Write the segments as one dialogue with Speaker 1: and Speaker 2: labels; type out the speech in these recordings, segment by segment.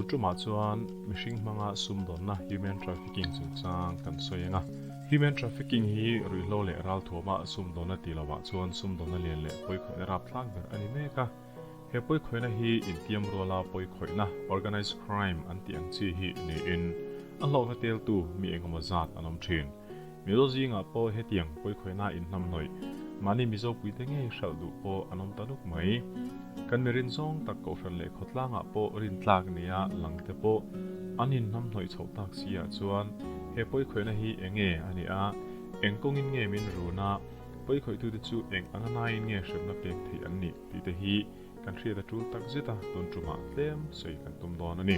Speaker 1: tumah chuan mihring hmanga sumdawnna human trafficking chungchang kan sawi ang a. Human trafficking hi ruihhlo leh ralthuama sumdawnna tih lovah chuan sumdawnna lian leh pawikhawihna rapthlak ber a ni mek a. He pawikhawihna hi intiam ruala pawikhawihna, organised crime, an tih ang chi hi niin a hlawkna teltu mi engemaw zat an awm thin. Mizo zingah pawh hetiang pawikhawihna inhnamhnawih, mahni Mizo puite ngei hralh duh pawh an awm ta nuk mai. Kan mi rin zawng tak kohhran leh khawtlangah pawh rintlak nia langte pawh an inhnamhnawih chhoh tak si ah chuan he pawikhawihna hi enge a nih a, eng kawngin nge min run a, pawikhawih-tute chu eng anga naiin nge hremna pek theih an nih tih te hi kan hriat a tul tak zet a, tun tumah tlem sawi kan tum dawn a ni.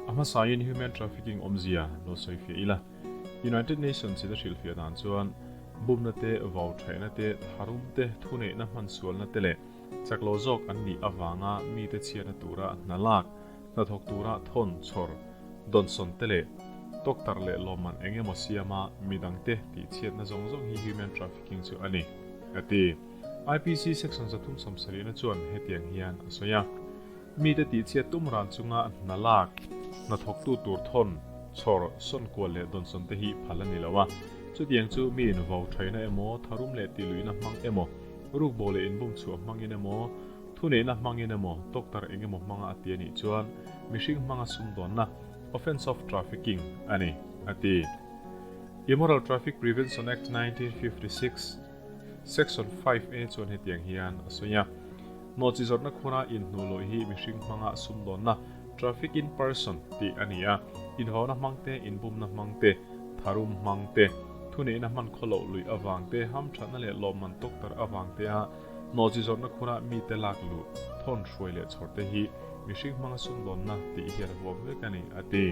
Speaker 1: A hmasain human trafficking awmzia lo sawi fiah ila. United Nations in a hrilhfiah dan chuan bumna te, vau thaihna te, tharum te, thuneihna hmansualna te leh chaklo zawk an nih avanga mite chhiatna tura hna lak, hnathawk tura thawn, chhawr, dawnsawn te leh tawktarh leh lawmman eng emaw siama midangte tihchhiatna zawng zawng hi human trafficking chu a ni, a ti. IPC Section 370 na chuan hetiang hian a sawi a. Mite tihchhiat tum ran chunga hna lak, hnathawktu tur thawn, chhawr, sawnkual leh dawnsawn te hi phal a ni lo a. Chutiang chu mi invo thaina emaw, tharum leh tihluihna hmang emaw, rukbo leh inbum chhuah hmangin emaw, thuneihna hmangin emaw, doctor eng emaw hmanga a ti a nih chuan mihring hmanga sumdawnna, offence of trafficking, a ni, a ti. Immoral Traffic Prevention Act 1956, Section 5A chuan hetiang hian a sawi a. Nawhchi zawrhna khura inhnuh lawih hi mihring hmanga sumdawnna, traffic in person, tih a ni a. Inhauna hmang te, inbumna hmang te, tharum hmang te, thuneihna hman khawloh luih avang te, hamthatna leh lawmman tawktarh avang te a nawhchi zawrhna khura mite lak luh, thawn hruai leh chhawr te hi mihring hmanga sumdawnna tih hian a huam vek a ni, a ti.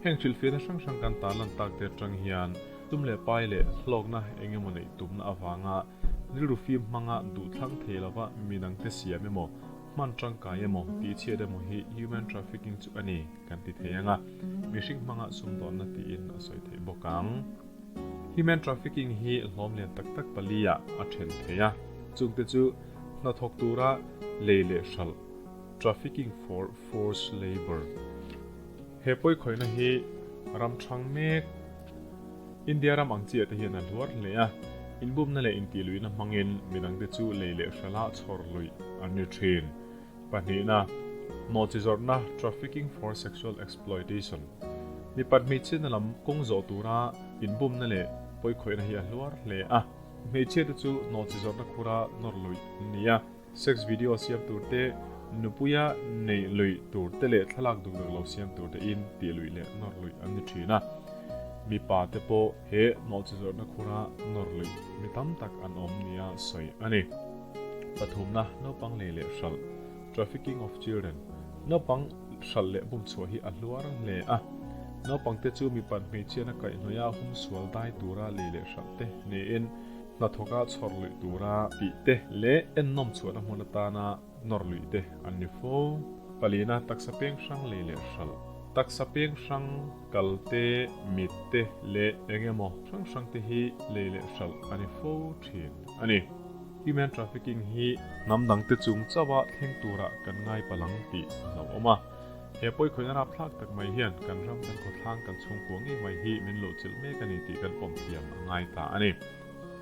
Speaker 1: Heng hrilhfiahna hrang hrang kan tarlan tak te atang hian tum leh pai leh hlawkna eng emaw neih tumna avanga Rilru fim hmanga duhthlang thei lova midangte siam emaw, hman tangkai emaw, tihchhiat emaw hi human trafficking chu a ni kan ti thei ang a, mihring hmanga sumdawnna tiin a sawi theih bawk ang. Human trafficking hi hlawm lian tak tak pali-ah a then thei a, chungte chu hnathawk tura lei leh hralh, trafficking for forced labour. He pawikhawihna hi ram thang mek. India ram ang chiah te hian a hluar hle a, inbumna leh intihluihna hmangin midangte chu lei leh hralah chhawr luih an ni thin. Pahnihna, nawhchi zawrhna, trafficking for sexual exploitation, mipat hmeichhiatna lam kawng zawh tura inbumna leh pawikhawihna hi a hluar hle a, hmeichhiate chu nawhchi zawrhna khura nawr luih an ni a, sex video siam tur te, nupuia neih luih tur te leh thlalak duk duk lo siam tur te in tih luih leh nawr luih an ni thin a. Mipa te pawh he nawhchi zawrhna khura nawr luih mi tam tak an awm nia sawi a ni. Pathumna, naupang lei leh hralh, Trafficking of children, Naupang hralh leh bum chhuah hi a hluar hle a. Naupang te chu mipat hmeichhiatna kaihhnawih a humsual dai tura lei leh hralh te niin, Hnathawka chhawr luih tura tih te leh ennawm chhuahna hmun atana nawr luih te an ni fo. Palina, taksa peng hrang lei leh hralh. Taksa peng hrang kal te, mit te leh eng emaw hrang hrang te hi lei leh hralh a ni fo thin a ni. Human trafficking hi hnam dangte chung chauha thleng turah kan ngai palang tih a hlauhawm a. He pawikhawihna rapthlak tak mai hian kan ram kan khawthlang kan chhungkua ngei mai hi min lo chilh mek a ni tih kan pawm thiam a ngai ta a ni.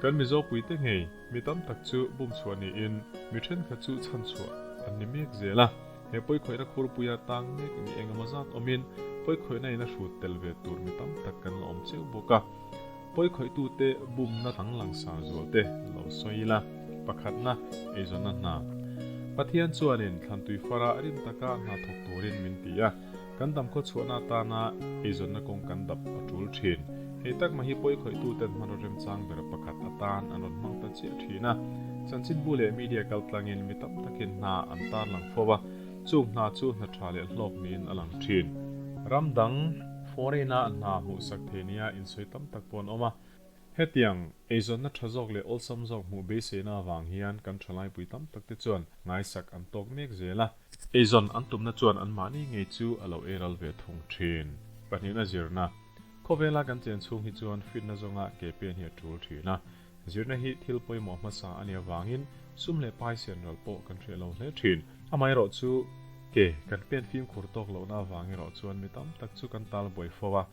Speaker 1: Kan Mizo puite ngei mi tam tak chu bum chhuah niin mi thenkhat chu chhan chhuah an ni mek zel a. He pawikhawihna khurpuia tang mek mi engemaw zat awmin pawikhawihna in a hrut tel ve tur mi tam tak kan la awm cheu bawk a. Pawikhawih-tute bumna dang langsar zualte lo sawi ila, pakhatna eizawnna hna. Pathian chuanin thlantui fara rim taka hna thawk turin min ti a, kan damkhaw chhuahna atana eizawnna kawng kan dap a tul thin. Hei tak mai hi pawikhawih-tuten hmanraw remchang ber pakhat atan an rawn hmang ta chiah thin a. Chanchinbu leh media kaltlangin mi tam takin hna an tarlang fo a, chung hna chu hna tha leh hlawk niin a lang thin. Ram dang. Foreign-a hna hmuhsak thei nia insawi tam tak pawh an awm a. Hetiang, eizawnna tha zawk leh awlsam zawk hmuh beiseina avang hian kan thalaipui tam tak te chuan ngaisak an tawk mek zel a. Eizawn an tumna chuan anmahni ngei chu a lo eiral ve thung thin. Pahnihna zirna, Khawvela kan chen chhung hi chuan fitna zawnga ke pen hi a tul thin a. Zirna hi thil pawimawh hmasa a nih avangin sum leh pai sian ral pawh kan hreh lo hle thin. Amaherawhchu. Ke kan pen fimkhur tawk lohna avang erawh chuan mi tam tak chu kan tal buai fo a,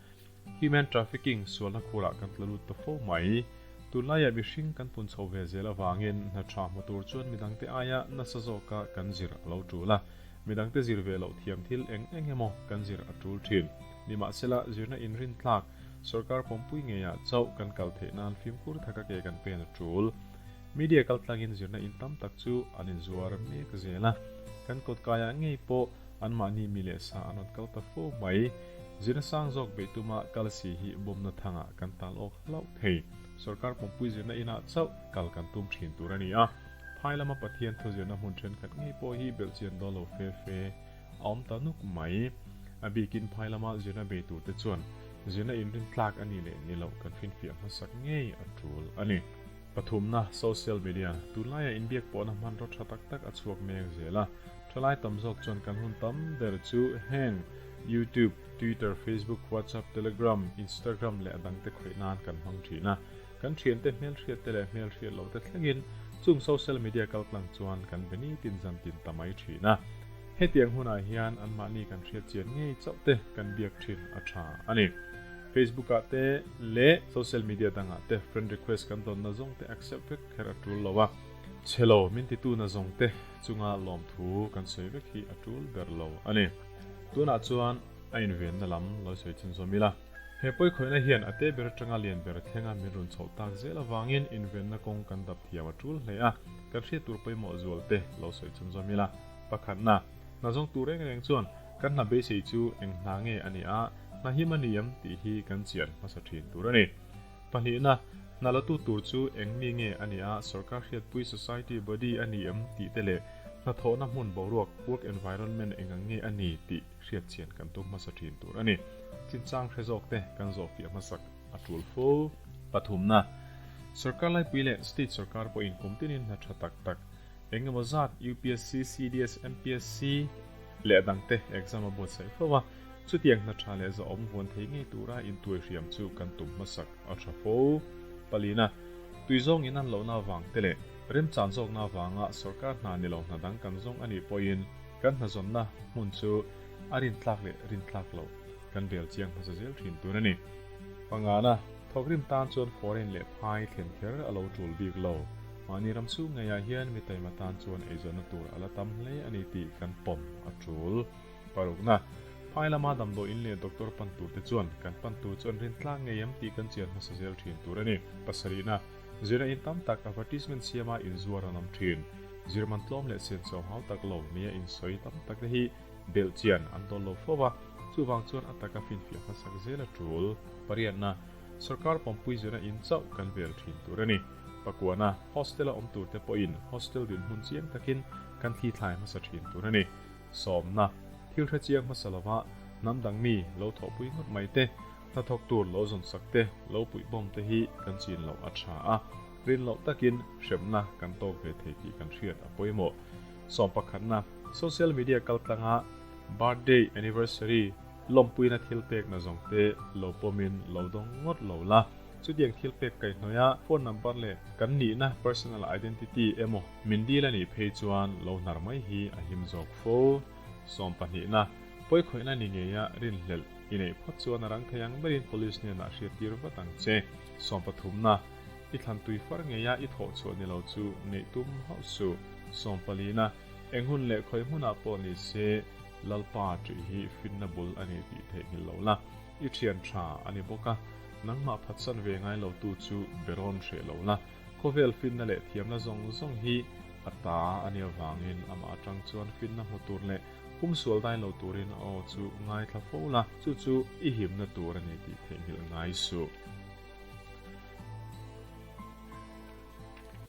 Speaker 1: human trafficking sualna khurah kan tla lut ta fo mai. Tunlaiah mihring kan pun chho ve zel avangin hna tha hmu tur chuan midangte aia nasa zawka kan zir a lo tul a, midangte zir ve loh thiam thil eng eng emaw kan zir a tul thin. Nimahsela, zirna inrintlak sorkar pawmpui ngeiah chauh kan kal theih nan fimkhur taka ke kan pen a tul. Media kaltlangin zirna in tam tak chu an inzuar mek zel a, kan kawtkaiah ngei pawh anmahni mi leh sa an rawn kal ta fo mai. Zirna sang zawk beih tuma kal si hi bawmna thangah kan tal awk hlauh thei. Sorkar pawmpui zirna inah chauh kal kan tum thin tur a ni a, phai lama Pathian thu zirna hmun thenkhat ngei pawh hi belhchian dawn lo fe fe a awm ta nuk mai. A bikin phai lama zirna bei turte chuan zirna inrin tlak a nih leh ni loh kan finfiah hmasak ngei a tul a ni. Pathumna, Social media, tunlaiah inbiak pawhna hmanraw tha tak tak a chhuak mek zel a, thalai tam zawk chuan kan hun tam ber chu heng YouTube, Twitter, Facebook, WhatsApp, Telegram, Instagram leh a dangte khawih nan kan hmang thin a. Kan thiante hmelhriatte leh hmelhriat lohte thlengin chung social media kaltlang chuan kan be nitin zantin ta mai thin a. Hetiang hunah hian anmahni kan hriat chian ngei chauh te kan biak thin a tha a ni. Facebook ah te leh social media dangah te friend request kan dawnna zawng te accept vek kher a tul lo a, chhe lo min titu na zawng te chunga lawmthu kan sawi vek hi a tul ber lo a ni. Tunah chuan a invenna lam lo sawi chhun zawm ila. He pawikhawihna hian a te ber atanga lian ber thlenga min rawn chhoh tak zel avangin invenna kawng kan dap thiam a tul hle a, kan hriat tur pawimawh zual te lo sawi chhun zawm ila. Pakhatna, hna zawng tur reng reng chuan kan hna beisei chu eng hna nge a nih a, hna him a ni em tih hi kan chian hmasa thin tur a ni. Pahnihna, hna latu tur chu eng mi nge a nih a, sorkar hriatpui society body a ni em tih te leh hnathawhna hmun boruak, work environment, eng ang nge a ni tih hriat chian kan tum hmasa thin tur a ni. Chinchang hre zawk te kan zawhfiah hmasak a tul fo. Pathumna, sorkar laipui leh state sorkar pawhin kum tinin hna tha tak tak eng emaw zat UPSC, CDS, MPSC leh a dangte exam a buatsaih fo a, chutiang hna tha leh zahawm vuan thei ngei tura intuai hriam chu kan tum hmasak a tha fo. Palina, tuizawng in an lohna avang te leh remchan zawkna avanga sorkar hna ni lo hna dang kan zawng a nih pawhin kan hnazawnna hmun chu a rintlak leh rintlak loh kan bel chiang hmasa zel thin tur a ni. Pangana, thawkrim tan chuan foreign leh phai thlen kher a lo tul bik lo. Mahni ram chhung ngeiah hian mi taima tan chuan eizawnna tur a la tam hle a ni tih kan pawm a tul. Parukna, phai lama damdawi in leh doctor pan tur te chuan kan pan tur chu an rintlak ngei em tih kan chian hmasa zel thin tur a ni. Pasarihna, zirna in tam tak advertisement siama inzuar an awm thin. Zirman tlawm leh senso hau tak lo nia insawi tam tak te hi belh chian an dawn lo fo va, chuvang chuan a taka finfiah hmasak zel a tul. Pariatna, Sorkar pawmpui zirna in chauh kan vel thin tur a ni. Pakuana, hostel a awm tur te pawhin hostel dinhmun chiang takin kan thli thlai hmasa thin tur a ni. Sawmna, thil hre chiang hmasa lova hnam dang mi lo thawhpui ngawt mai te, hnathawk tur lo zawn sak te, lo puih bawm te hi kan chin loh a tha a, rin loh takin hremna kan tawk ve thei tih kan hriat a pawimawh. Sawm pakhatna, Social media kaltlanga birthday, anniversary, lawmpuina thil pekna zawng te lo pawmin lo dawng ngawt lo la. Chutiang thil pek kaihhnawih a phone number leh kan nihna personal identity emaw min dil a nih phei chuan lo hnar mai hi a him zawk fo. Sawm pahnihna, pawikhawihna ni ngeia rinhlelh i neih phawt chuan a rang thei ang berin police hnenah hriattir vat ang che. Sawm pathumna, i thlan tui far ngeia i thawh chhuah ni lo chu neih tum hauh suh. Sawm palina, eng hun leh khawi hmunah pawh ni se Lalpa tih hi finna bul a ni tih theihnghilh lo la, i thian tha a ni bawk a, nangmah phatsan ve ngai lo tu chu berawn hreh lo la, khawvel finna leh thiamna zawng zawng hi a ta a nih avangin amah atang chuan finna hmu tur leh pumsual dai lo turin a aw chu ngaithla fo la, chu chu i himna tur a ni tih theihnghilh ngai suh.